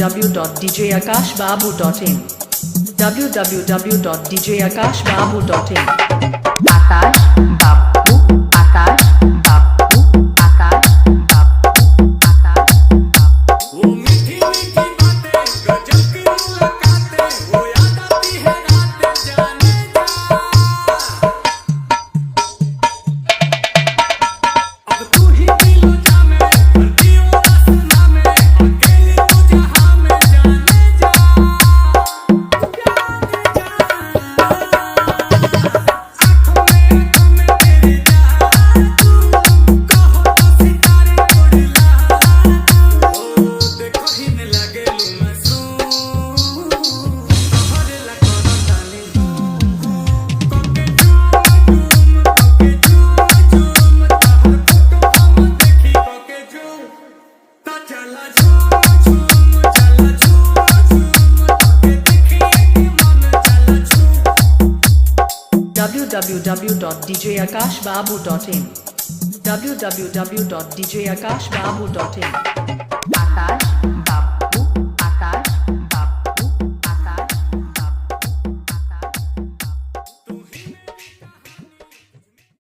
www.djakashbabu.in www.djakashbabu.in Akash Babu Akash Babu Akash Babu Akash Babu. वो मीठी मीठी बातें गजब की मुलाकातें, वो याद आती है रातें, जाने जा। अब तू ही दिलो जामे, भरती हो रसना में, अकेली तू जहां में, जाने जा, जाने जा। आँखों में तेरी जादू, कहो तो सितारे उड़ लादू। देखो ही न लगे लू मैं तोहरे ला करो ताली कोके झूम कोके झूम तोहर फोटो हम देखी कोके झूम ता चला झूम झूम चला झूम झूम तोके देखी के मन चला झूम। www.djakashbabu.in www.djakashbabu.in Akash